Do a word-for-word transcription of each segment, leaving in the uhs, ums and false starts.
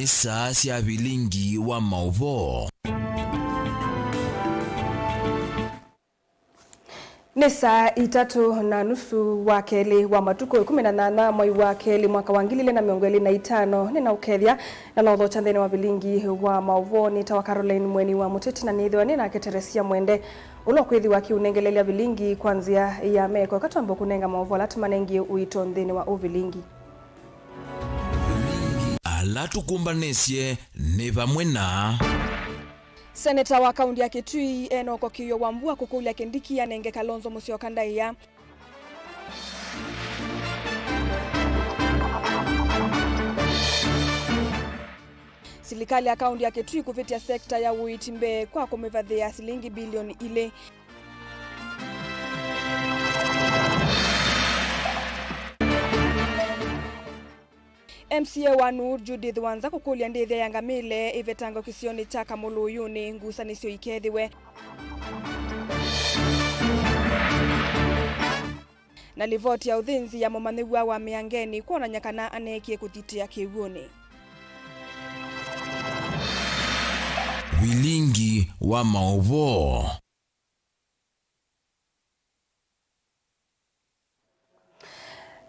Saa sya vilingi wa maũvoo. Nĩ saa itatũ na nusu wa kelĩ wa matukũ, ĩkũmi na nyanya mwai wa kelĩ mwaka wa ngili ilĩ na mĩongo ĩlĩ na itano. Nĩnaũkethya na naũthokya nthĩnĩ wa vilingi wa maũvoo. Nĩtawa Caroline Mweni wa Mũteti na nĩthĩwa nĩ nake Teresia Mwende, ũla ũkwĩthĩwa akĩũnengelelya vilingi kwa nzĩa ya meko. Katwambe kũnenga maũvoo ala tũmanengie ũito nthĩnĩ wa ũvilingi. Ala tũkũmbanĩsye nĩ vamwe na. Seneta wa kaunti ya Kitui, Enock Kĩũa Wambua kũkũlya Kindiki anenge Kalonzo Musyoka ndaĩa. Silikalĩ ya kaunti ya Kitui kũvĩtya sekta ya ũiiti mbee kwa kũmĩvathĩa silingi bilioni ilĩ. M C A wa Nuur Judith Wanza kũkũlya ndĩthya ya ngamĩle ĩvetangwe kĩsionĩ kya Kamũlũyũnĩ, ngusanĩsyo ikethĩwe. Na livoti ya ũthĩnzi ya mũmanyĩw'a wa mĩangeni kwonany'a kana aneekie kũthitĩa kĩw'ũnĩ. Vilingi wa maũvoo.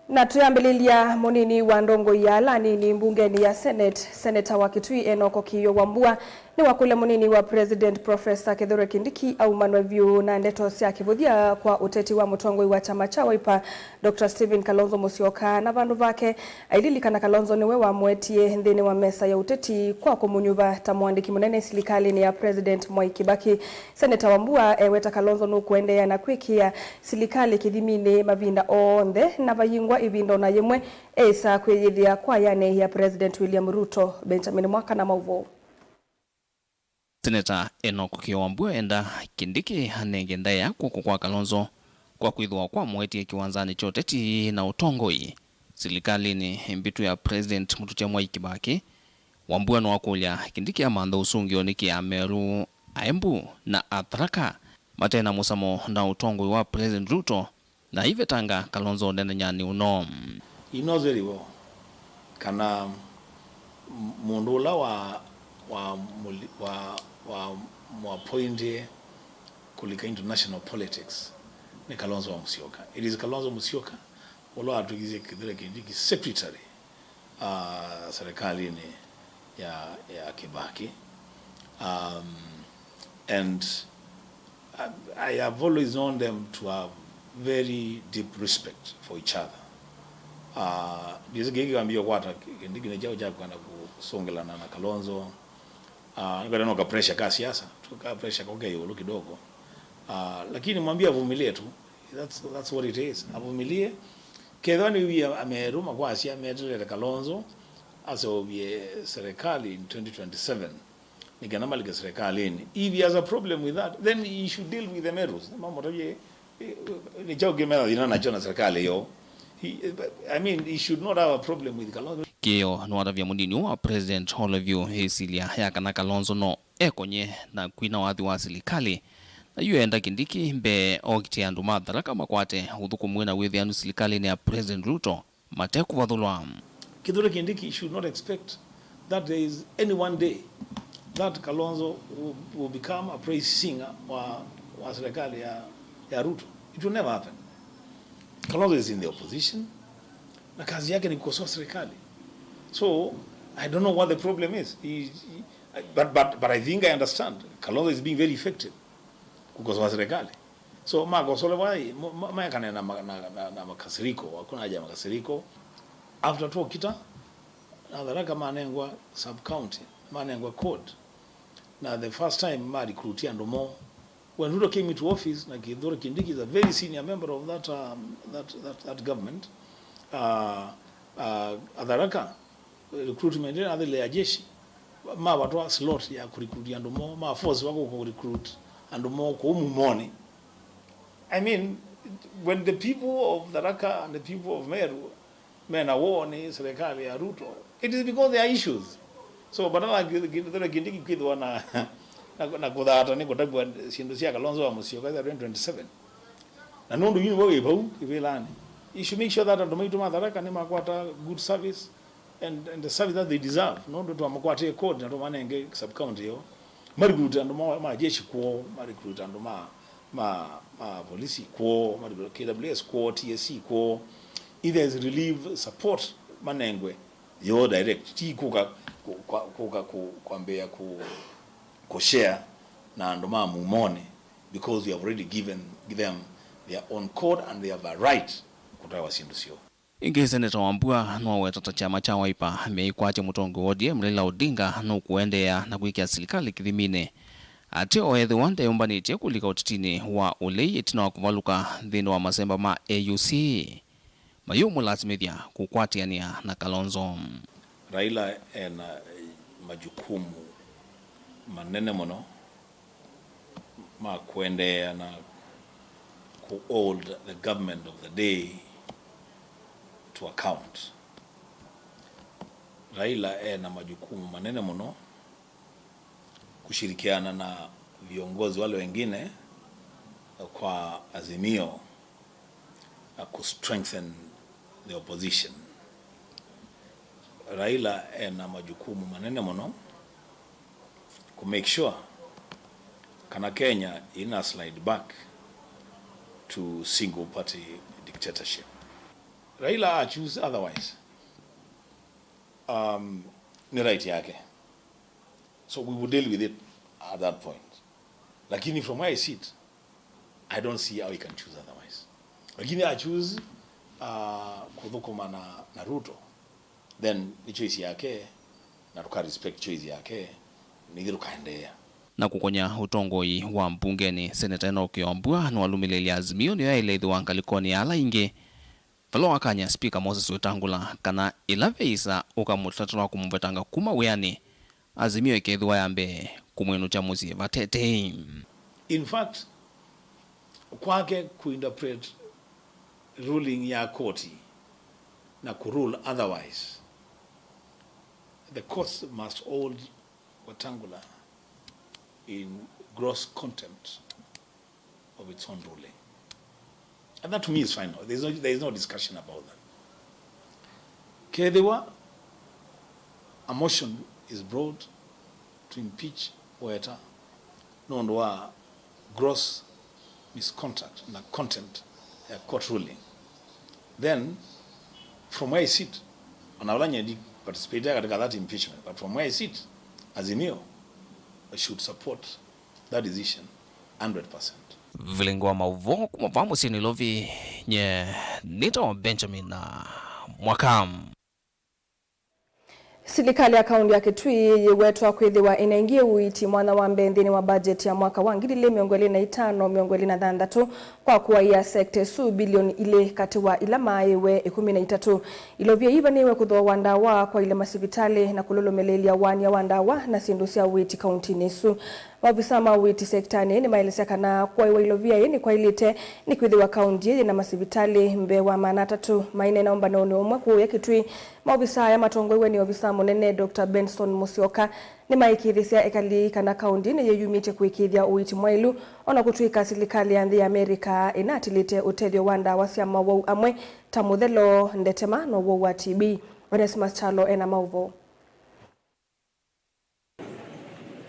Na twĩambĩlĩlya, mũnini wa ndongoi ya ala anini mbungenĩ ya Senate, Seneta wa Kitui Enock Kĩũa Wambua, nĩwakũlya mũnini wa President Professor Kithure Kindiki aumanwe vyũ na ndeto sya kĩvũthya kwa ũteti wa mũtongoi wa kyama kya Wiper, Doctor Stephen Kalonzo Musyoka, na vandũ vake aililikana Kalonzo nĩwe wamũetie nthĩnĩ wa mesa ya ũteti kwa kũmũnyuva ta mũandĩki mũnene silikalĩnĩ ya President Mwai Kibaki. Seneta Wambua eweta Kalonzo nũkũendeea na kwĩkĩa silikalĩ kĩthiminĩ mavinda onthe, na vayingwa ĩvinda ona yĩmwe eĩsaa kwĩyĩthĩa kwa yane ya President William Ruto. Benjamin Mwaka na maũvoo. Seneta Enock Kĩũa Wambua enda Kindiki anenge ndaĩa kw'oko kwa Kalonzo kwa kwĩthĩwa kwamũetie kĩwanzanĩ kya ũteti na ũtongoi silikalĩnĩ mbĩtu ya President mũtũkya Mwai Kibaki. Wambua nĩwakũlya Kindiki amanthe ũsũngĩo nĩkĩ Ameru, Aembu na Atharaka mate na mũsamo na ũtongoi wa President Ruto na aivetanga Kalonzo ũnenanyanĩ ũno. He knows very well kana m-, mũndũ ũla wa, wa, mũli-, wa, wa mũappointie kũlika into national politics nĩ Kalonzo wa Musyoka. It is Kalonzo Musyoka ũla watwĩkĩsye Kithure Kindiki secretary, uh, serikalini ya, ya Kibaki. Um, and I, I have always known them to have very deep respect for each other. Uh, ndizi kiki kambia kwata Kindiki nĩ kyaũ kya kwenda kusongelana na Kalonzo. Uh, niko neno ka pressure ka siasa, tu ka pressure kwa ke yulu kidogo. Uh, lakini mwambie avumilie tu. That's, that's what it is. Avumilie. Kethwa nĩ wia Ameru makwasya meterere Kalonzo aseũvye serikali in twenty twenty-seven, nĩ kana malike serikalini. If he has a problem with that, then he should deal with the Merus. Mamũtavye, eh, nĩ kyaũ kĩmena thĩna nakyo na serikali yo. He, I mean, he should not have a problem with Kalonzo. Kĩũa nĩwatavya mũnini wa President Olevio ĩsilya ya kana Kalonzo no ekonye na kwina wathi wa silikalĩ, na yu enda Kindiki mbee okitye andũ ma Tharaka makwate ũthũkũmi na wĩthĩanu silikalĩnĩ ya President Ruto mate kũvathũlwa. Kithure Kindiki should not expect that there is any one day that Kalonzo will, will become a praise singer wa, wa serikali ya, ya Ruto. It will never happen. Kalonzo is in the opposition. Na kazi yake ni kukosoa serikali. So, I don't know what the problem is. He, he, but, but, but I think I understand. Kalonzo is being very effective kukosoa serikali. So, makosolewa, ma-, ma-, maekane na, ma-, na, na, na makasiriko. Hakuna haja ya makasiriko. After twokita, na Tharaka manengwa sub-county, manengwa code. Na the first time ma recruit andũ moo. When Ruto came into office, na Kithure Kindiki is a very senior member of that, um, that, that, that government, uh, uh, Atharaka, recruitment ĩla athile ya jeshi, mavatwa slot ya kũrecruit andũ moo, ma force wa kũ recruit andũ moo kũu Mumoni. I mean, when the people of Tharaka and the people of Meru mena war nĩ serikali ya Ruto, it is because there are issues. So, badala ya ki-, ki-, Kithure Kindiki kwĩthĩwa na, na, na kũthata nĩ kũtavw'a syĩndũ sya Kalonzo wa Musyoka ya twenty twenty-seven. Na nũndũ yu nĩwe wĩ vau kĩvĩlanĩ, you should make sure that andũ maitũ ma Tharaka nĩmakwata good service, and, and the service that they deserve. Nũndũ twamakwatĩe court na tũmanenge sub county ĩyo, ma recruit andũ ma, ma jeshi kwoo, ma recruit andũ ma, ma, ma polisi kwoo, ma recruit K W S kwoo, T S C kwoo. If there is relief support, manengwe yo direct, ti kũka, kũ-, kwa-, kũka kũ-, kwambĩĩa kũ-, kũ share na andũ ma mumonĩ, because we have already given them their own code and they have a right kũtawa syĩndũ syoo. Ĩngĩ, Seneta Wambua nĩwaweta ta kyama kya Wiper meikwatya mũtongoi wa O D M Raila Odinga nũkũendeea na kwĩkĩa silikalĩ kĩthiminĩ, atĩ o ethĩwa ndeyũmbanĩtye kũlika ũtetinĩ wa ũlei ĩtina wa kũvalũka nthĩnĩ wa masemba ma A U C, mayũmũlasimĩthya kũkwatĩanĩa na Kalonzo. Raila ena, eh, majukumu manene mũno ma kũendeea na kũ hold the government of the day to account. Raila ena majukumu manene mũno kushirikiana na viongozi wale wengine kwa Azimio na ku strengthen the opposition. Raila ena majukumu manene mũno ku make sure kana Kenya ina slide back to single party dictatorship. Raila a choose otherwise, um, ni right yake. So we will deal with it at that point. Lakini from where I sit, I don't see how he can choose otherwise. Lakini a choose, uh, kũthũkũma na, na Ruto, then ni choice yake, na tũka respect choice yake, na ithyĩ tũkaendeea. Na kũkony'a ũtongoi wa mbungenĩ, Seneta Enock Wambua nĩwalũmĩlĩlya Azimio nĩyo yaĩle ĩthĩwa ngalĩkonĩ ya ala aingĩ, vala wakany'a Spika Moses Wetangula kana ĩla veĩsa ũkamũtatĩla kũmũvetanga kuma wĩanĩ, Azimio ĩkethĩwa ya mbee kũmwĩnũkya mũsyĩ vate tei. In fact, kwake kuinterpret ruling ya koti na kurule otherwise, the courts must hold Wetangula in gross contempt of its own ruling. And that to me is final. There's no, there's no discussion about that. Kethĩwa a motion is brought to impeach Weta nũndũ wa gross misconduct na contempt ya court ruling, then from where I sit, ona vala nye ndi participate katika that impeachment, but from where I sit, Azimio should support that decision hundred percent. Vilingi wa maũvoo kuma vaa mũsyĩ Nairobi, nye nĩtawa Benjamin, ah, Mwaka. Silikalĩ ya kaũntĩ ya Kitui yĩwetwa kwĩthĩwa ĩnengie ũiiti mwanya wa mbee nthĩnĩ wa budget ya mwaka wa ngili ilĩ mĩongo ĩlĩ na itano mĩongo ĩlĩ na thanthatũ kwa kũaĩa sekta ĩsu bilioni ilĩ katĩ wa ila maaĩwe ĩkũmi na itatũ. Ilovia yĩĩ ivaniwe kũthooa ndawa, kwaĩlya masivitalĩ, na kũlũlũmĩlĩĩlya ũaany'a wa ndawa na syĩndũ sya ũiiti kaũntĩnĩ ĩsu. Maovisaa ma ũiiti sektanĩ nĩmaelesya kana kũaĩwa ilovia yĩĩ nĩkwaĩlĩte, nĩkwĩthĩwa kaũntĩ ĩĩ yĩna masivitalĩ mbee wa maana atatũ. Maineena ũmbanonĩ ũmwe kũũya Kitui, maovisaa aya matongoew'e nĩ ovisaa mũnene Doctor Benson Musyoka nĩmaĩkĩĩthĩsya ekali kana kaũntĩ nĩyĩyumĩtye kũĩkĩĩthya ũiiti mwaĩlu, o na kũtw'ĩka silikalĩ ya nthĩ ya Amerika ĩnaatĩlĩte ũtethyo wa ndawa sya mawau amwe ta mũthelo, ndetema, na ũwau wa T B. Onesmus Kyalo ena maũvoo.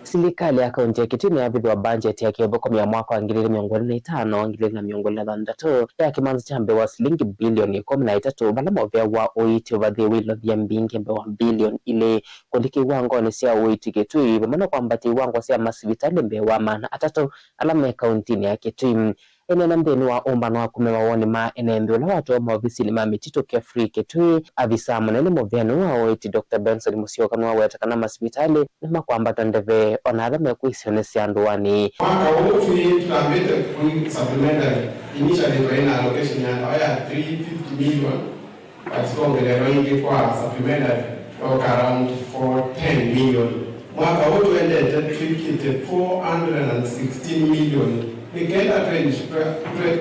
Silikalĩ ya kaũntĩ ya Kitui nĩyavĩthĩwa mbanjeti ya kĩũthũkũmi ya mwaka wa ngili ilĩ mĩongo ĩlĩ na itano, ngili ilĩ na mĩongo ĩlĩ na thanthatũ ya kĩmanza kya mbee wa silingi bilioni ĩkũmi na itatũ, vala mũvea wa ũiiti ũvathĩĩwe ilovia mbingĩ mbee wa bilioni ilĩ, kũndĩkĩw'a ngonĩ sya ũiiti Kitui, vamwe na kwambatya iwango sya masivitalĩ mbee wa maana atatũ ala me kaũntĩnĩ ya Kitui. Ĩneena nthĩnĩ wa ũmbano wa kũmya mawoni ma ene nthĩ ũla watwawa maovisinĩ ma mĩtitũ Kefrey Kitui, avisaa mũnene mũveani wa ũiiti Doctor Benson Musyoka nĩwaweta kana masivitalĩ nĩmakwambatwa ndeve o na vala mekwĩsĩwa nĩ sya ndũanĩ. Mwaka ũũ twĩ tũtambĩte kũ supplementary, initially twaĩ na allocation ya ndawa ya three fifty million, but twongelelwa ĩngĩ kwa supplementary, twoka around four ten million. Mwaka ũũ tũendete twĩkĩte four hundred and sixteen million. Nĩ kenda twe-, twe-, twe-,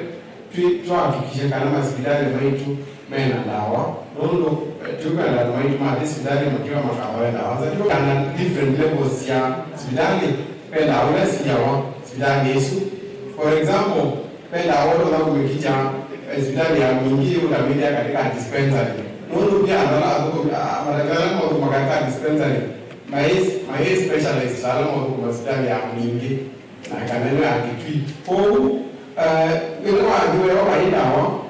twi-, twahakikishe kana masivitalĩ maitũ mena ndawa. Nũndũ, eh, tũkwenda andũ maitũ mathi sivitalĩ makiwa makavawe ndawa. Nza tũkana different levels sya sivitalĩ, ve ndawa ila siawa sivitalĩ ĩsu. For example, ve ndawa ũtonya kũmĩkĩkya, eh, sivitalĩ ya Mwingi ũtamĩthĩa katika dispensary. Nũndũ pia andũ ala athũkũmi, a, madakitari ala maũthũkũma katika dispensary, mai, mai specialized ala maũthũkũma sipitalĩ ya Mwingi na kana ĩno ya Kitui. Kwoou, eh, ĩla wathi weo vai ndawa,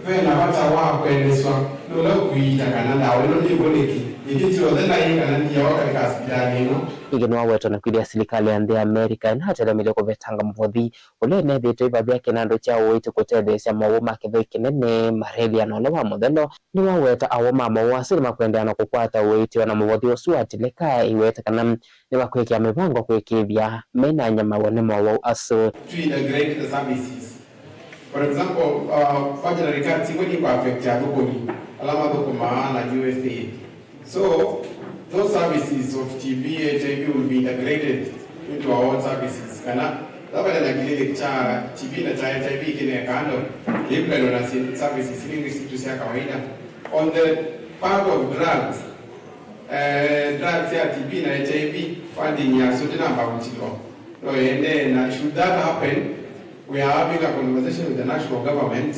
ve na vata wa kũeleswa nĩ ũla ũkũiita kana ndawa ĩno nĩvo nĩkĩ, ĩkĩ kyonthe naĩ kana ndiawa katika sipitalĩ ĩno. Ningĩ nĩwawetwa na kwĩthĩa silikalĩ ya nthĩ ya Amerika ĩnatelemile kũvetanga mũvothi ũla ĩnethĩĩtwe ĩvavya kĩnandũ kya ũĩti kũtetheesya mowau ma kĩthũi kĩnene, malaria, na ũla wa mũthelo. Nĩwaweta awau ma mowau asu nĩmakwendeea na kũkwata ũĩti, o na mũvothi ũsu wa Tileka ĩweta kana nĩmakwĩkĩa mĩvango kwĩkĩĩthya me na nyamaw'o nĩ mowau asu. To integrate the services. For example, uh, veterinary cards imwe ni kwa affect athũkũmi ala mathũkũmaa na U S A. So, those services of T B, H I V will be integrated into our own services. Kana, tabale na clinic cha T B na cha H I V kine kando, kĩvulano na si-, services ilingi situ cia kawaida. On the part of drugs, eh, drugs ya T B na H I V, funding ya sote na bounty law. No, ende na should that happen, we are having a conversation with the national government.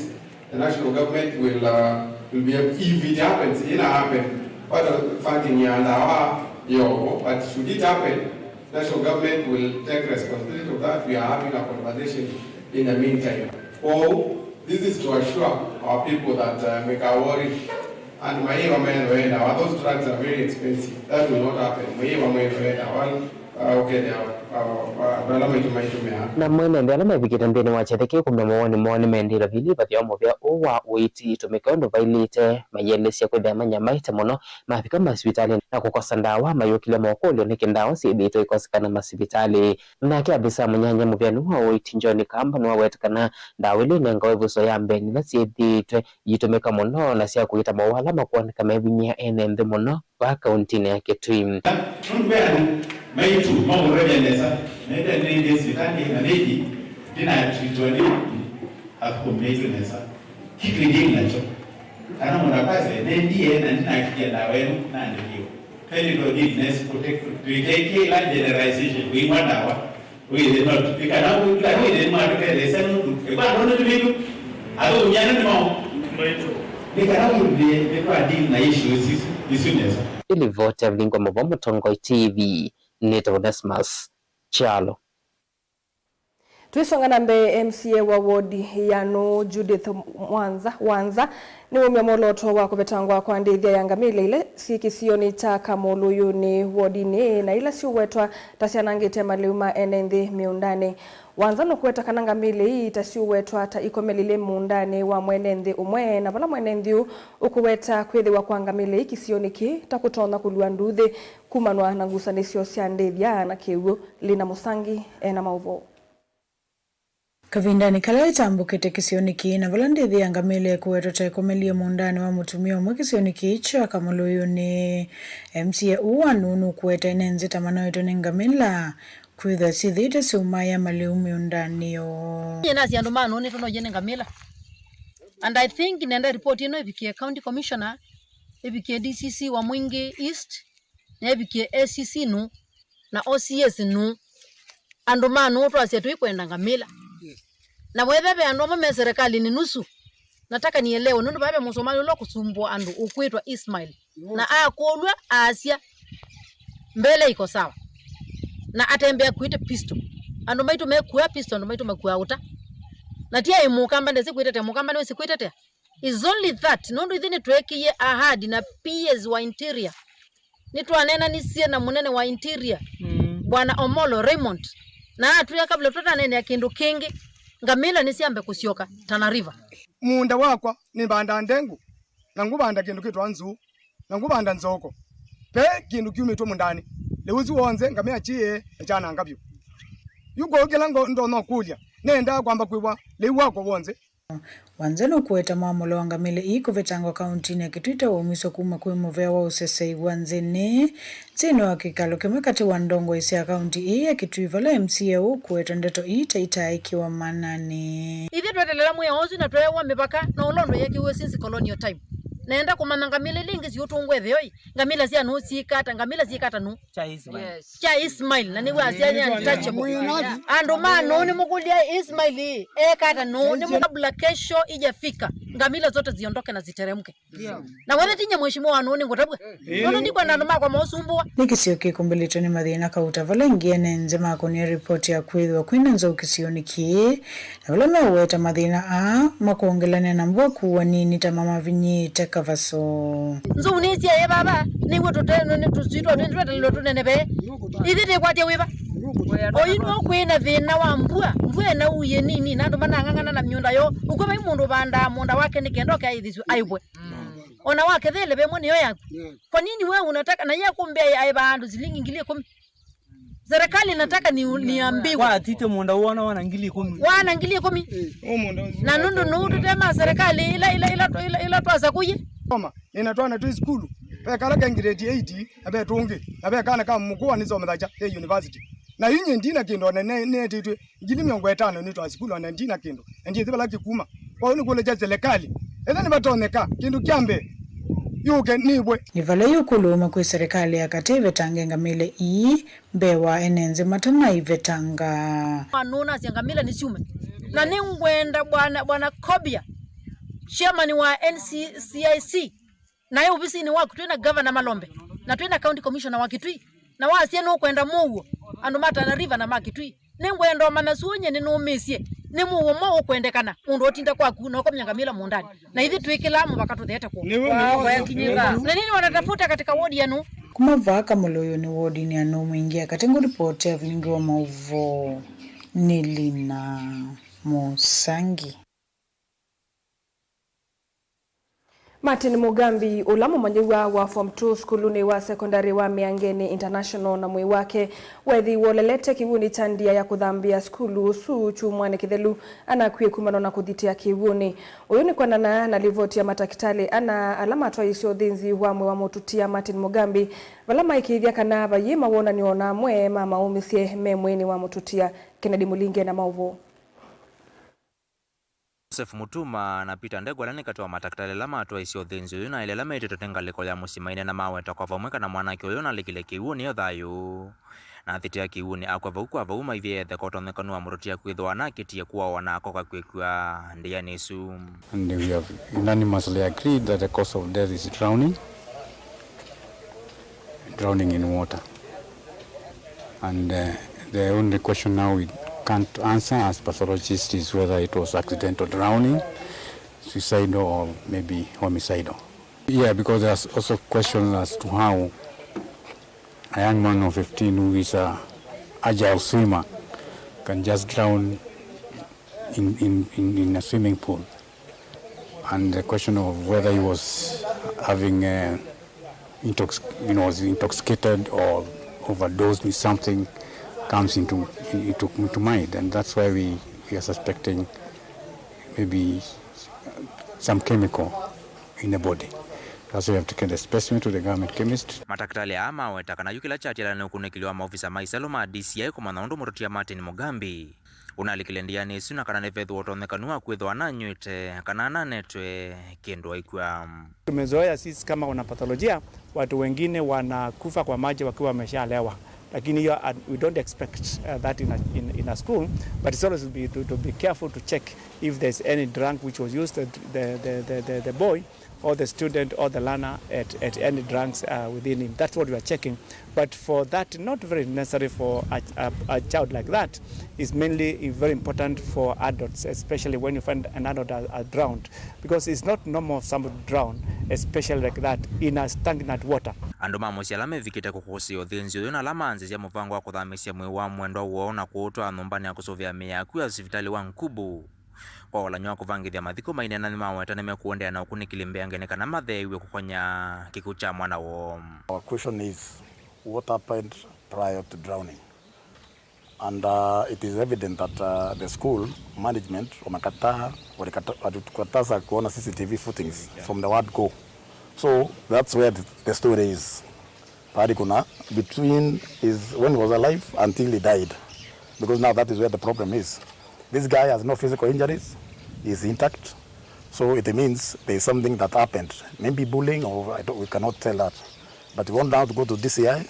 The national government will, uh, will be, if it happens, ina happen, but, uh, funding ya ndawa yoko, but should it happen, national government will take responsibility of that. We are having a conversation in the meantime. So, this is to assure our people that, uh, make a worry, and maiva meno enda, those drugs are very expensive. That will not happen. Maiva meno enda, one, uh, okay, they are, uh, uh, andũ ala maitũ maitũmĩaa. Na mwene nthĩ ala mevikĩte nthĩnĩ wa kyathĩ kĩu kumya mawoni moo nĩmendile vili vatheo mũvea ũũ wa ũĩti itũmĩke ũndũ vailĩte, mayĩelesya kwĩthĩa manyamaĩte mũno mavika masivitalĩ na kũkosa ndawa, mayũkĩlya mokũlyo nĩkĩ ndawa syĩthĩĩtwe ikosekana masivitalĩ. Nake avisa mũnyanya mũvea nĩ wa ũĩti John Kamba nĩwaweta kana ndawa ila inengawa ĩvuso ya mbee nĩ ila syĩthĩĩtwe iyĩtũmĩka mũno na sya kũita mowau ala makwoneka mevinyĩa ene nthĩ mũno vaa kauntinĩ ya Kitui. Nũndũ ve andũ maitũ maũtavya nesa, naĩte nĩndĩ sivitalĩ na nĩthi ndinatritwa nĩ athũkũmi maitũ nesa. Kĩtu ĩndĩ nakyo. Kana mũndũ akwasya, nendie na ndinakĩlya ndawa ĩno nandĩkĩwe. Twendĩ tũdili nesi kũte-, tũikekĩla generalization, kũimwa ndawa. Wĩthĩ no tũpikana, kana wĩthĩ nĩmwatũtetheesya nũndũ ĩkwandũ nĩ tũvĩndũ. Athũkũmi ana nĩ mao. Nĩ kana wĩthĩe nĩtwadili na issues isu, isu nesa. Ĩlivoti ya Vilingo Mavo Mũtongoi T V, nĩtawa Onesmus Kyalo. Tũisonga na mbee, M C A wa wodi ya Nũũ, Judith Mwanza, Wanza, nĩwaumya mwolooto wa kũvetangwa kwa ndĩthya ya ngamĩla ila syĩ kĩsionĩ kya Kamũlũyũnĩ wodinĩ na ila syũwetwa ta syanangĩte malĩu ma ene nthĩ mĩũndanĩ. Wanza nũkũweta kana ngamĩla ii ta syũwetwa ta ikomelile mũũndanĩ wa mwene nthĩ ũmwe, na vala mwene nthĩ ũũ ũkũweta kwĩthĩwa kwa ngamĩla ii kĩsionĩ kĩĩ ta kũtonya kũlua nduuthĩ kumanwa na ngusanĩsyo sya ndĩthya na kĩw'ũ. Lina Mũsangi ena maũvoo. Kavindanĩ kala ĩtambũkĩte kĩsionĩ kĩĩ na vala ndĩthĩ ya ngamĩla ĩkũwetwa ta ĩkomelie mũũndanĩ wa mũtumĩa ũmwe kĩsionĩ kĩĩ kya Kamũlũyũnĩ, M C A ũũ wa Nũũ nũkũweta ene nzĩ ta manoetwe nĩ ngamĩla kwĩthwa syĩthĩĩtwe syaumaĩa malĩu mĩũndanĩ yoo. Nyie nasya andũ ma Nũũ nĩtũnoie nĩ ngamĩla. And I think nenda report ĩno ĩvikie County Commissioner, ĩvikie D C C wa Mwingi East, na ĩvikie A C C Nũũ, na O C S Nũũ. Andũ ma Nũũ twasya tũikwenda ngamĩla. Na wetha ve andũ amwe me serikalini nusu, nataka nielewe, nũndũ vaa ve Mũsomali ũla ũkũsumbũa andũ ũkwĩtwa Ismail. Na akũlw'a aasya, mbele iko sawa. Na atembea akuĩte pistol. Andũ maitũ mekua pistol, andũ maitũ makua ũta. Na ti aĩ Mũkamba ndesĩ kwĩtetea, Mũkamba nĩwĩsĩ kwĩtetea. It's only that, nũndũ ithyĩ nĩtweekie ahadi na P S wa interior. Nĩtwaneenanisye na mũnene wa interior, mm, Bwana Omolo Raymond. Na atwĩa kabla tũtaneenea kĩndũ kĩngĩ, ngamĩla nĩsyambe kũsyoka Tana River. Mũũnda wakwa nĩvandaa ndengũ, na ngũvanda kĩndũ kĩtwa nzũũ, na ngũvanda nzoko. Ve kĩndũ kyumĩtwe mũũndanĩ, lĩu ũsu w'onthe ngamĩla kyĩe na kyananga vyũ. Yu kwoou kĩla ngo-, ndonya ũkũlya, nĩendaa kwamba kwĩw'a lĩu wakwa w'onthe. Wanza nũkũweta mwamũlo wa ngamĩla ii kũvetangwa kauntinĩ ya Kitui ta waumisyo kuma kwĩ mũvea wa ũseseĩ wa nthĩnĩ nthĩnĩ wa kĩkalo kĩmwe katĩ wa ndongoi sya kaunti ii ya Kitui, vala M C A ũũ ũkũweta ndeto ii ta itaaĩkĩwa mananĩ. Ithyĩ twetelela mwĩao ũsu na tweew'a mĩvaka na ũla ũndũ yeekĩiwe since colonial time. Nenda kũmanya ngamĩla ila ingĩ siũtũngwa ĩtheo-ĩ, ngamĩla sya nũũ syĩka ata, ngamĩla syĩka ata nũũ? Kya Ismail. Yes. Kya Ismail, na nĩw'o asya nĩ untouchable. Andũ ma nũũ nĩmũkũlya Ismail eka ata nũũ? Nĩmũ-, kabla kesho ijafika, ngamĩla zote ziondoke na ziteremke. Ndio. Na wethe tinya mheshimiwa wa nũũ nĩngũtavw'a. Nũndũ ndikwenda andũ makwa maũsumbũa. Nĩ kĩsio kĩkumbĩlĩtwe nĩ mathĩna kauta vala ingĩ ene nze makonie ripoti ya kwĩthĩwa kwĩna nzou kĩsionĩ kĩĩ, na vala meũweta mathĩna aa makwongelany'a na mbua kuwa nini ta mamavinyĩĩte kavaso. Nzou nĩsyaĩe vava, nĩw'o tũte-, nĩ-, nĩ tũsitwa twĩ twetelelwe tũneneve. Ithyĩ tĩkwatya wĩva? Oyu nũkwĩna thĩna wa mbua, mbua ĩna uye nini, na andũ manang'ang'ana na mĩũnda yoo. Ũkw'o vai mũndũ ũvandaa mũũnda wake nĩ kenda ũke aĩthĩsw'e aĩvwe. Ona wakethele vemwe nĩyo yaku. Kwa nini wewe unataka, na yeye akumbe aiva andũ silingi ngili ikũmi? Serikali inataka ni, niambiwe. Kwa atite mũũnda wona wana ngili ikũmi. Wana ngili ikũmi. Na nũndũ nũũ tũtema serikali ila, ila, ila, ila, ila twasa kuye. Soma, nina twana twĩ sukulu. Ve kala ke grade eight, na ve tũngĩ, na ve kana ka mũkũa nĩsomethakya ke university. Na inye ndina kĩndũ, ona ne-, neetĩtwe ngili mĩongo ĩtano nĩ twa sukulu, ona ndina kĩndũ. Na ndiĩsĩ vala kĩkuma. Kwa hiyo nĩkũlĩkya serikali, ethĩwa nĩvatonyeka, kĩndũ kya mbee, yũke nĩvwe. Nĩ vala yu kũlũma kwĩ serikali ya katĩ ĩvetange ngamĩle ii mbee wa ene nze matanaivetanga. Nũnasya ngamĩla nĩsyume. Na nĩngwenda bwana, bwana Kobia, chairman wa N C C I C, naĩ ovisinĩ waku twĩ na Governor Malombe, na twĩ na County Commissioner wa Kitui, na wasya nũkwenda mũuo andũ ma Tana River na ma Kitui. Nĩngwenda ũmanya suo nye nĩnũmĩĩsye, nĩ mũuo mwaũ ũkwendekana mũndũ ũtinda kwaku na ũkomya ngamĩla mũũndanĩ, na ithyĩ twĩkĩlaa mũvaka tũtheete kwoo. Nĩwe, nĩwe. Na nini wanatafuta katika wodi yenu? Kuma vaa Kamũlũyũnĩ wodinĩ ya Nũmwingĩ ya katĩ ngũlipoti ya vilingi wa maũvoo nĩ Lina Mũsangi. Martin Mugambi, ũla mũmanyĩw'a wa Form two sukulunĩ wa sekondalĩ wa Mĩangenĩ International, na mwĩĩ wake weethĩiwe ũlelete kĩw'ũnĩ kya ndia ya kũthambĩa sukulu ũsu kyumwanĩ kĩthelu, anakwie kumana na kũthitĩa kĩw'ũnĩ. Ũyũ nĩ kwonana na livoti ya matakĩtalĩ ana ala matwaĩĩsye ũthĩnzi wa mwĩĩ wa mũtutia Martin Mugambi, vala maĩkĩĩthya kana vaiĩ mawonany'o o na amwe ma maũmĩsye me mwĩĩnĩ wa mũtutia. Kennedy Mũlinge na maũvoo. Joseph Mutuma na Peter Ndegwa ala nĩ katĩ wa matakĩtalĩ ala matwaĩĩsye ũthĩnzĩ ũyũ na aĩle ala metĩtwe nĩ ngalĩko ya mũsyĩ maineena maweta kwa vamwe kana mwanake ũyũ nalikile kĩw'ũnĩ e thayũ. Na athitĩa kĩw'ũnĩ akw'a vau kwa vau maivye etheka ũtonyekanu wa mũtutia kwĩthĩwa anakĩtie kũawa na akoka kwĩkw'a ndĩanĩ ĩsu. And we have unanimously agreed that the cause of death is drowning. Drowning in water. And, uh, the only question now we can't answer as pathologists is whether it was accidental drowning, suicidal, or maybe homicidal. Yeah, because there's also questions as to how a young man of fifteen who is a agile swimmer can just drown in, in, in, in a swimming pool. And the question of whether he was having, uh, intox-, you know, was intoxicated or overdosed with something comes into, into, into mind, and that's why we, we are suspecting maybe some chemical in the body. That's why we have taken the specimen to the government chemist. Matakĩtalĩ aa maweta kana yu kĩla kyatialana nĩ ũkunĩkĩli wa maovisa ma isalũ ma D C I kũmanya ũndũ mũtutia Martin Mugambi ũnalikile ndĩanĩ ĩsu na kana nĩvethĩwa ũtonyekanu wa kwĩthĩwa ananyw'ĩte kana ananetwe kĩndũ aikw'a. Tumezoea sisi kama wanapatholojia, watu wengine wanakufa kwa maji wakiwa wameshalewa, lakini hiyo, uh, we don't expect, uh, that in a, in, in a school, but it's always be, to, to be careful to check if there's any drunk which was used, the, the, the, the, the, the boy or the student or the learner at, at any drunks, uh, within him. That's what we are checking. But for that, not very necessary for a, a, a child like that. It's mainly very important for adults, especially when you find an adult has, has drowned, because it's not normal for somebody to drown, especially like that, in a stagnant water. Andũ ma mũsyĩ ala mevikĩte kũkũsĩĩa ũthĩnzi ũyũ na ala maanzĩsya mũvango wa kũthamĩsya mwĩĩ wa mwendwa woo na kũũtwaa nyũmbanĩ ya kũsũvĩa mĩĩ ya akw'ũ ya sivitalĩ wa Nkubu kwa ũlany'o wa kũvangĩthya mathiko maineena nĩmaweta nĩmekũendeea na ũkunĩkĩli mbeange nĩ kana matheew'e kũkonya kĩkw'ũ kya mwana woo. Our question is, what happened prior to drowning? And, uh, it is evident that, uh, the school management wamekataa, walikata-, walitukataza kuona C C T V footings from the word go. So that's where the, the story is. Pahali kuna between is when he was alive until he died. Because now that is where the problem is. This guy has no physical injuries, he is intact. So it means there is something that happened. Maybe bullying, or I don't, we cannot tell that. But we want now to go to D C I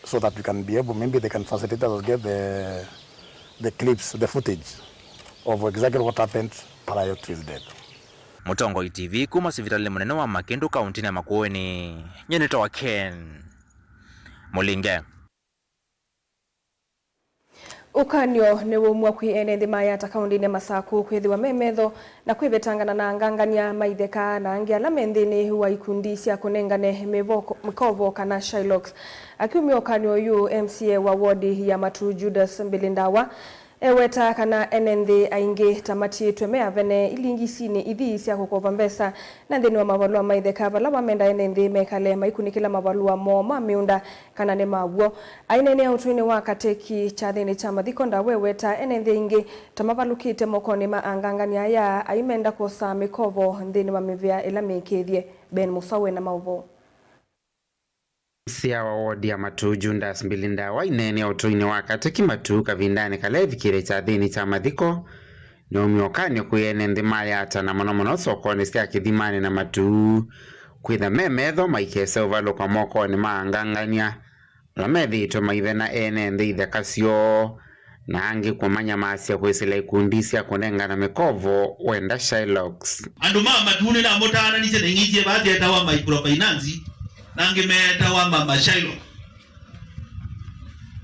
so that we can be able, maybe they can facilitate us to get the, the clips, the footage of exactly what happened prior to his death. Mũtongoi T V kuma sivitalĩ mũnene wa Makĩndũ kaũntĩnĩ ya Makueni. Nyie nĩtawa Ken Mũlinge. Ũkany'o nĩwaumw'a kwĩ ene nthĩ ma Yatta kaũntĩnĩ ya Masaku kwĩthĩwa me metho na kwĩvetangana na angangany'a ma itheka na angĩ ala me nthĩnĩ wa ikundi sya kũnengane mĩvoko-, mĩkovo kana Shylocks. Akiumya ũkany'o ũyũ, M C A wa wodi ya Matuu Judas Mbilindawa eweta kana ene nthĩ aingĩ ta matiĩtwe me avene ilingisinĩ ithi sya kũkova mbesa na nthĩnĩ wa mavalũa ma itheka, vala wamenda ene nthĩ mekale maikunĩkĩla mavalũa moo ma mĩũnda kana nĩ ma w'o. Aineenea ũtũinĩ wa kateki kyathĩnĩ kya mathiko, Ndawa eweta ene nthĩ aingĩ ta mavalũkĩte mokonĩ ma angangany'a aya aimenda kwosa mĩkovo nthĩnĩ wa mĩvĩa ĩla mĩĩkĩĩthye. Ben Mũsau ena maũvoo. M C A wa wodi ya Matuu Judas Mbilindawa aineenea ũtũinĩ wa kateki Matuu kavindanĩ kala evikĩle kyathĩnĩ kya mathiko, nĩwaumya ũkany'o kwĩ ene nthĩ ma Yatta na mũno mũno sokonĩ sya Kĩthimanĩ na Matuu kwĩtha me metho maikese ũvalũka mokonĩ ma angangany'a ala methĩĩtwe maivena ene nthĩ itheka syoo na angĩ kũmanyamasya kwĩsĩla ikundi sya kũnengana mĩkovo wenda Shylocks. Andũ ma Matuu nĩnamũtaananisye na ing'isie vaa syetawa microfinance na angĩ meetawa ma, ma Shylock.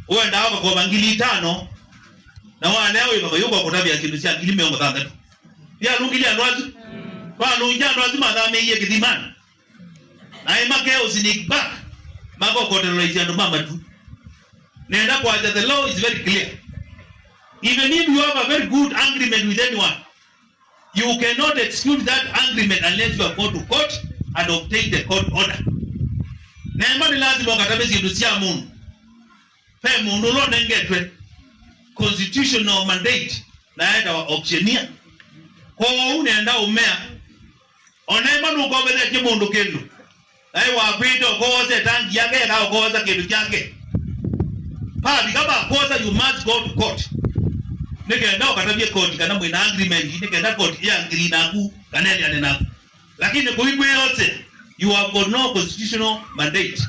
Ũendaa ũkakova ngili itano na walea wĩvaka yũka kũtavya kĩndũ sya ngili mĩongo thanthatũ. Yalũngilye andũ asu. Twalũngya andũ asu mathamĩie Kĩthimanĩ. Na ĩmakeo sneak back, makokoterolaisya andũ ma Matuu. Nenda kwasya, the law is very clear. Even if you have a very good agreement with anyone, you cannot execute that agreement unless you have gone to court and obtained the court order. Nemba nĩ lazima ũkatavye syĩndũ sya mũndũ. Ve mũndũ ũla ũnengetwe constitutional mandate na etawa auctioneer. Kwoou nenda ũmea, o na ĩmwe nũkovethetye mũndũ kĩndũ, naĩ wakwĩte ũkoosa ĩtangi yake, eka ũkoosa kĩndũ kyake. Vavika va kwosa, you must go to court. Nĩ kenda ũkatavye koti kana mwĩ na agreement, nĩ kenda koti ya agree naku kana ĩleane naku. Lakini kũikwĩose, you have got no constitutional mandate.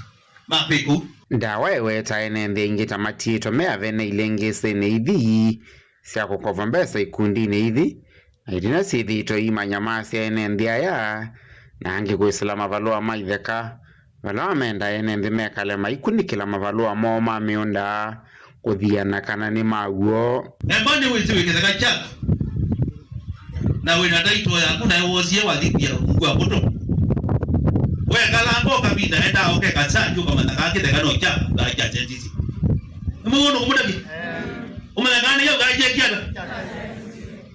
Makwĩkũ. Ndawa eweta ene nthĩ aingĩ ta matiĩtwe me avene ilĩngĩsĩnĩ ithi sya kũkova mbesa ikundinĩ ithi, na itina syĩthĩĩtwe iimanyamasya ene nthĩ aya, na angĩ kwĩsĩla mavalũa ma itheka, vala wamenda ene nthĩ mekale maikunĩkĩla mavalũa moo ma mĩũnda kũthiana kana nĩ ma w'o. Emba nĩwĩsĩ wĩ kĩtheka kyaku, na wĩ na taito yaku, naĩ woosie wathi kwia ungu wa mũto. Wekalanga o kavinda endaa ũkeka search ũkamanya kaa kĩtheka no kyaku, kaa kya cenjisye. Nĩmũw'o nũkũmũtavya? Ũmanya kana nĩ kyaũ kaa kyekie ata?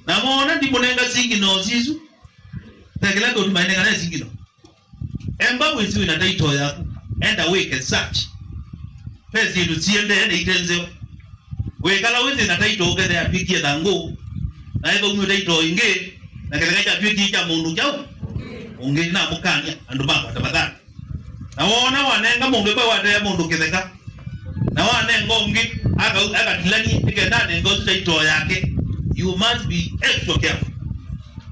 Na moona ndimũnenga signal sisu. Tekela kũtuma ene kana signal. Emba wĩsĩ wĩ na taito yaku, enda wĩke search. Ve syĩndũ siendee na ite nzeo. Wĩkala wĩsĩ na taito ũkethĩa atw'ĩkie thangũ, na ethwa umwĩ taito ĩngĩ, na kĩtheka kyatw'ĩkie kya mũndũ kyaũ ũngĩ, namũkany'a andũ makwa tafadhali. Na woona wanenga mũndũ ĩmwe watea mũndũ kĩtheka, na wanenga ũngĩ akau-, akatilani nĩkenda anenga ũsu taito yake, you must be extra careful.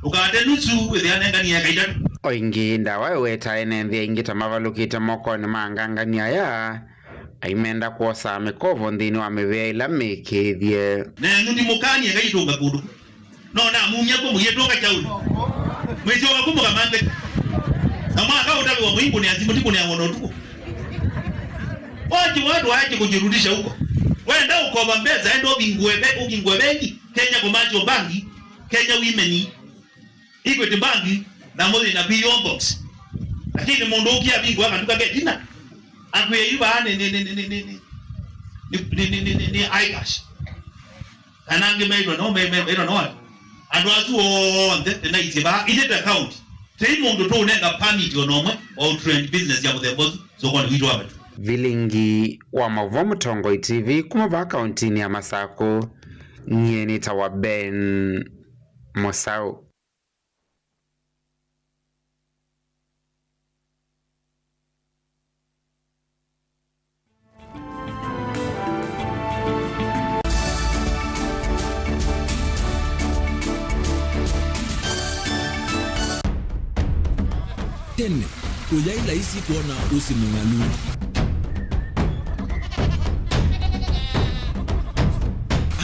Ndũkate nusu wĩthĩa anenganie eka itatũ. O ĩngĩ, Ndawa eweta ene nthĩ aingĩ ta mavalũkĩte mokonĩ ma angangany'a aya, aimenda kwosaa mĩkovo nthĩnĩ wa mĩvĩa ĩla mĩkĩĩthye. Nenyu ndimũkanie eka itũnga kũndũ. No namumya kwa mũyĩtũnga kyaũnĩ. Mwĩsyoka kumũka manthe. Na mwaka ũtavĩwa mũingũnĩa simũ, ndikũnĩawa na ũtukũ. Wachi watu waache kujirudisha huko. Wenda ukova mbesa, enda ũvingũe be-, ũvingũe bengi, Kenya Commercial Bank, Kenya Women, Equity Bank, na mũthĩ na P O box. Lakini mũndũ ũkia vingũa katuka ke tina. Akwĩa yu vaa nĩ, nĩ, nĩ iCash. Kana angĩ maitwa no, me-, me-, maitwa no andũ. Andũ asu onthe nĩnaisye vaa, ithe ta county, tei mũndũ tũũnenga permit o na ũmwe wa ũtrend business ya mũthemba ũsu sokonĩ witũ wa Matuu. Vilingi wa maũvoo Mũtongoi T V kuma vaa kauntinĩ ya Masakũ, nyie nĩtawa Ben Mũsaũ. Kũyaĩ laisi kwona ũsĩ mũng'alu.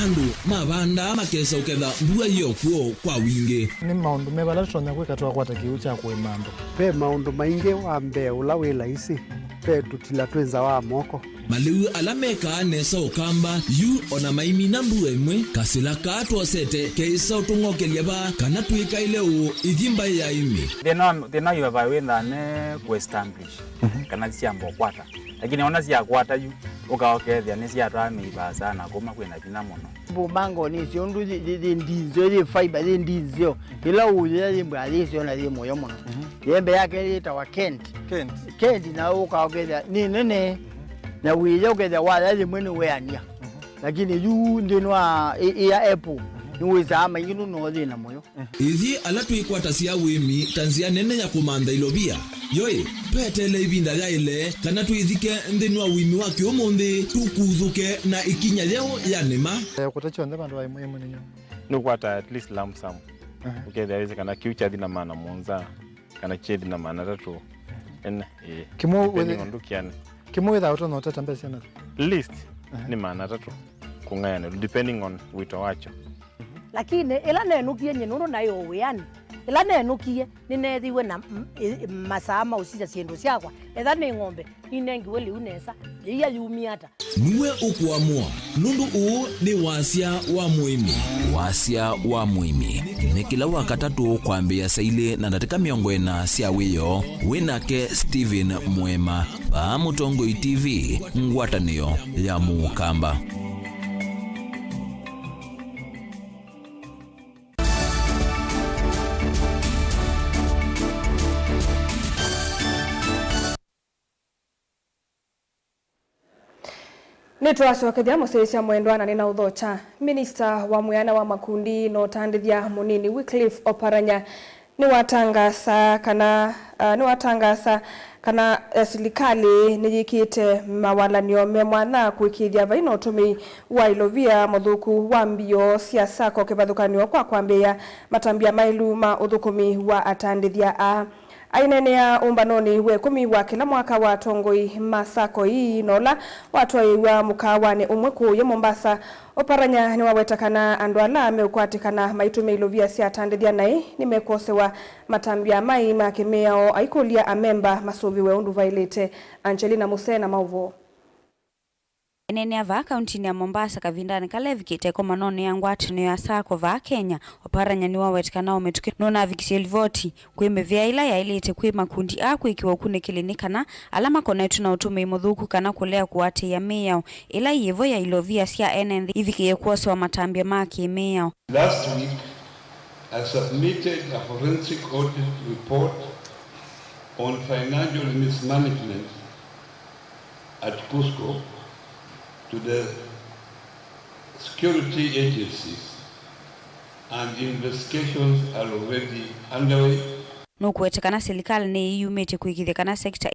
Andũ mavandaa makesa ũketha mbua yĩ o kw'o kwa wingĩ. Nĩ maũndũ meva ala tũtonya kwĩka twakwata kĩw'ũ kya kũĩma andũ? Ve maũndũ maingĩ. Wa mbee ũla wĩ laisi, ve tũtila twĩ nza wa moko. Malĩu ala mekaa nesa Ũkamba yu o na maimina mbua ĩmwe, kasĩla kaa twosete keĩsa ũtũng'okelya vaa kana twĩkaĩle ũũ ĩthi mbaĩ ya ĩmĩ. Thĩna wa, thĩna wa ivava wĩ nthane kũ establish, mhm, kana syamba ũkwata. Lakini ona syakwata yu, ũka ũkethĩa nĩsyatwaa mĩivaa sana kuma kwĩna vinya mũno. Mbũmbango nĩsyo ũndũ yĩ, yĩ, yĩ ndinzeo, yĩ fiber, yĩ ndinzeo. Ĩla ũyĩa yĩ mbwa yĩsyo na yĩ mũyo mũno. Mhm. Yembe yake yĩtawa Kent. Kent. Kent na ũka ũkethĩa nĩ nene. Na wĩya ũkethĩa waya yĩmwe nĩ weania. Mhm. Lakini yu nthĩnĩ wa ĩ, ĩ ya apple, mhm, nĩ wĩsaa maingĩ nũno thĩna mũyo. Ithyĩ ala twĩkwatasya ũĩmi ta nzĩa nene ya kũmantha ilovia, yoĩ, tweteele ĩvinda yaĩle kana twĩthike nthĩnĩ wa ũĩmi wa kĩũmũnthĩ tũkuthũke na ĩkinya yeũ ya nĩma. Eh, kũta kyonthe vandũ va ĩmwe ĩmwe nĩnyo. Nũkwata at least lump sum. Aha. Ũkethĩa wĩsĩ kana kĩu kyathi na maana mũonza, kana kyethi na maana atatũ. Ene, ĩĩ. Kĩmwe depending wĩthĩ-, on ndũkĩane. Kĩmwe wĩthaa ũtonya ũtata mbesa na? Least, aha, nĩ maana atatũ kũng'ayanĩlwa, depending on wĩto wakyo. Lakini ĩla nenũkie nyie nũndũ naĩ o wĩanĩ, ĩla nenũkie nĩneethiwe na m-, ĩ-, masaa ma ũsisya syĩndũ syakwa, etha nĩ ng'ombe, ninengiwe lĩu nesa, yĩia yumie ata? Nue ũkũamũa, nũndũ ũũ nĩ wasya wa mũĩmi. Wasya wa mũĩmi nĩ kĩla Wakatatũ kwambĩĩa saa ilĩ na ndatĩka mĩongo ĩna sya wĩoo. Wĩ nake Stephen Mwema, vaa Mũtongoi T V, ngwatanĩo ya Mũkamba. Nĩtwasokethya mũsyaĩĩsya mwendwa na nĩnaũthokya. Minista wa mwĩana wa makundi na ũtandĩthya mũnini Wycliffe Oparanya nĩwatangaasa kana, ah, nĩwatangaasa kana, eh, silikalĩ nĩyĩkĩte mawalany'o me mwanya kũĩkĩĩthya vai na ũtũmĩi wa ilovia mũthũku wa mbio sya sacco kĩvathũkany'o kwa kwambĩĩa matambya maĩlu ma ũthũkũmi wa atandĩthya aa. Aineenea ũmbanonĩ wa ĩkũmi wa kĩla mwaka wa atongoi ma sacco ii na ũla watwaĩĩw'a mũkaawanĩ ũmwe kũũya Mombasa, Oparanya nĩwaweta kana andũ ala meũkwatĩkana maitũmĩa ilovia sya atandĩthya naĩ nĩmekwosewa matambya mai ma kĩmĩao, aikũlya amemba masũvĩwe ũndũ vaĩlĩte. Angelina Musee na maũvoo. Aineenea vaa kauntinĩ ya Mombasa kavindanĩ kala evikĩte ĩkomanonĩ ya ngwatanĩo ya sacco vaa Kenya, Oparanya nĩwaweta kana o mĩtũkĩ nũnavikisye livoti kwĩ mĩvĩa ĩla yaĩlĩte kwĩ makundi aa kwĩkĩwa ũkunĩkĩli nĩ kana ala makonetw'e na ũtũmĩi mũthũku kana kũlea kũatĩĩa mĩao ĩla yĩvo ya ilovia sya ene nthĩ ivikĩe kwosewa matambya ma kĩmĩao. Last week, I submitted a forensic audit report on financial mismanagement at Cusco to the security agencies, and investigations are already underway. Nũkũweta kana silikalĩ nĩyĩyumĩtye kũĩkĩĩthya kana sekita